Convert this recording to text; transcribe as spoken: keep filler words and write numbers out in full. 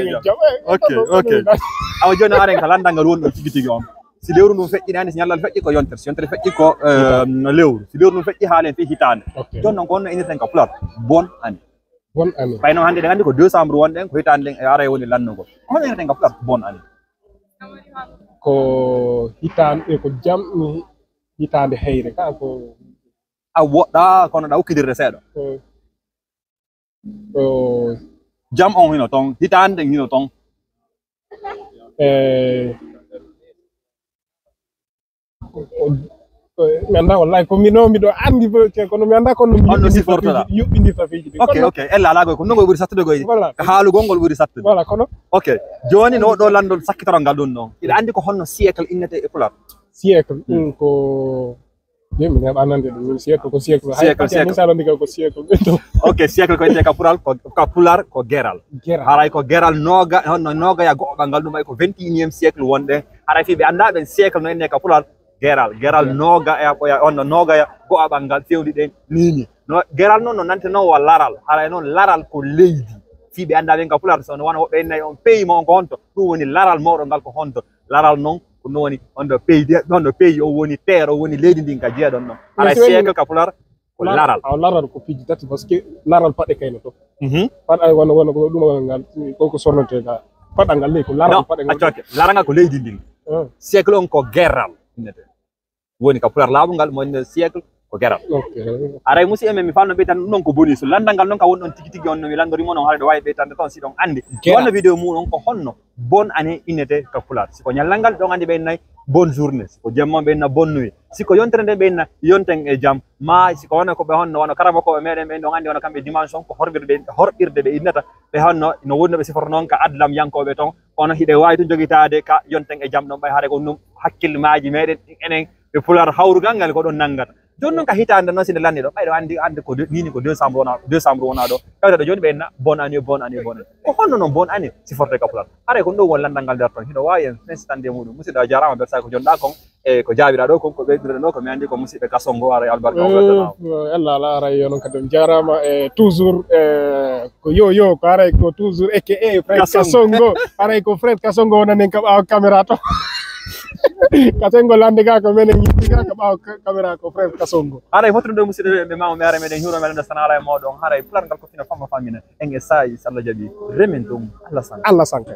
Eey, jam, eey. Ok, ok. Awa jooni haren ka lanndal ngal woni ɗon tigi tigi on. Si lewru ndun feƴƴi nani, si ñallal feƴƴi ko yontere, si yontere feƴƴi ko, eh, lewru. Si lewru ndun feƴƴi haalen fii hitaande. Ok. Jooni non ko honno innirten ka pular? Bonne année. Bonne année. Ɓay non hannde eɗen anndi ko décembre wonɗen, ko hitaande nden e aray woni lannugol. Ko honno innirten ka pular bonne année? Ko hitaande, ko jam, hitaande heyre. Ka ko a woɗɗa, kono ɗa ukkidirde seeɗa. Ko Jam on hino ton, hitaande nden hino ton. Eh, mi annda wallahi, ko mino miɗo anndi, kono mi annda kono mi on no sifortoɗa. Yuɓɓindirta fiji ɗin. Ok, ok. Ella alaa goy, ko nogol ɓuri sattude goy. Voilà. Ko haalugol ngol ɓuri sattude. Voilà, kono. Ok. Jooni no ɗo lanndol sakkitoral ngal ɗum ɗon. Iɗa anndi ko honno siècle innete e pular? Siècle, ɗum ko Ye, mi heɓa nande ɗum, min siècle ko siècle. Siècle, siècle. Misal ndi ko siècle. Ok, siècle ko innde ka pular ko, ka pular ko geral. Geral. Haray ko geral noga, honno noga ya go'o ɓangal ɗum ay ko vingt et unième siècle wonɗe. Haray fii ɓe annda ɓen siècle no innde ka pular geral. Geral noga ya, ya, honno noga ya go'o ɓangal fewndi ɗen nini. No, geral non no nante non wa laral. Haray non laral ko leydi. Fii ɓe annda ɓen ka pular so no wona woɓɓe innay on pays mo on ko honto. Ɗum woni laral moɗon ngal ko honto. Laral non ko non woni on ɗo pays de, ɗon ɗo pays o woni terre, o woni leydi ndin ka jeeɗon ɗon. Haray siècle ka pular ko laral. Aw laral ko piiji tati, parce que laral paɗe kayno to. Mhm. Paɗa wona, wona ko ɗum ngal, ko, ko sornete ga. Paɗa ngal ley ko laral paɗe ngal. Accoke. Laral ngal ko leydi ndin. Ah. Siècle on ko geral innete. Woni ka pular laaɓungal mo woni siècle ko geral. Ok. Haray musidɓe men, mi falno ɓeytan ɗum ɗon ko bonus. Lanndal ngal non ka woni ɗon tigi tigi on no mi lanndori mon on haray ɗo waawi ɓeytande ton si ɗon anndi. Geral. Wonno vidéo mum on ko honno bonne année innete ka pular. Si ko ñallal ngal ɗon anndi ɓe innay bonne journée. Si ko jemma ɓe inna bonne nuit. Si ko yontere nde ɓe inna yonten e jam. Ma si ko wona ko ɓe honno wona karamokooɓe meɗen ɓe ɗon anndi wona kamɓe dimanche on ko horɓirde, horɓirde ɓe innata. Ɓe honno no woni no ɓe siforto noon ka adlamyankooɓe ton. Kono hiɗe waawi tun jogitaade ka yonten e jam ɗon ɓay haray ko ɗum hakkille maaji meɗen enen ɓe pular hawrugal ngal ko ɗon nanngata. Jooni non ka hitaande non si nde lanni ɗo, ɓayɗo anndi, anndi ko de-, nini ko décembre wona, décembre wona ɗo. Tawde ɗo jooni ɓe inna bonne année, bonne année, bonne année. Ko honno non bonne année siforte ka pular? Haray ko ɗum ɗo woni lanndal ngal darton. Hiɗo waawi en fensitande e muɗum. Musidɗo a jaaraama bersa ko jonɗa kon. E ko jaabiɗa ɗo kon ko ɓeydude ɗo ko mi anndi ko musidɗo Kasongo haray albarka o weltanama. Eh, Allah ala aray yo non kadi on jaaraama e toujours e Ko yo, yo, ko haray ko toujours eke e Fred Kasongo. Kasongo. Haray ko Fred Kasongo wonani en ka ɓaawo caméra to. Kasongo lande ga ko menen yitti ga ka ɓaawo ka-, caméra ko Fred Kasongo. Haray fottude ɗo musidɓe ɓe mama ɓe ara meɗen hiiro meɗen ɗo sanala e moɗon. Haray pular ngal ko fina famma famina. En e sa'i so Allah jaɓi. Remen ɗum. Allah sanka. Allah sanka.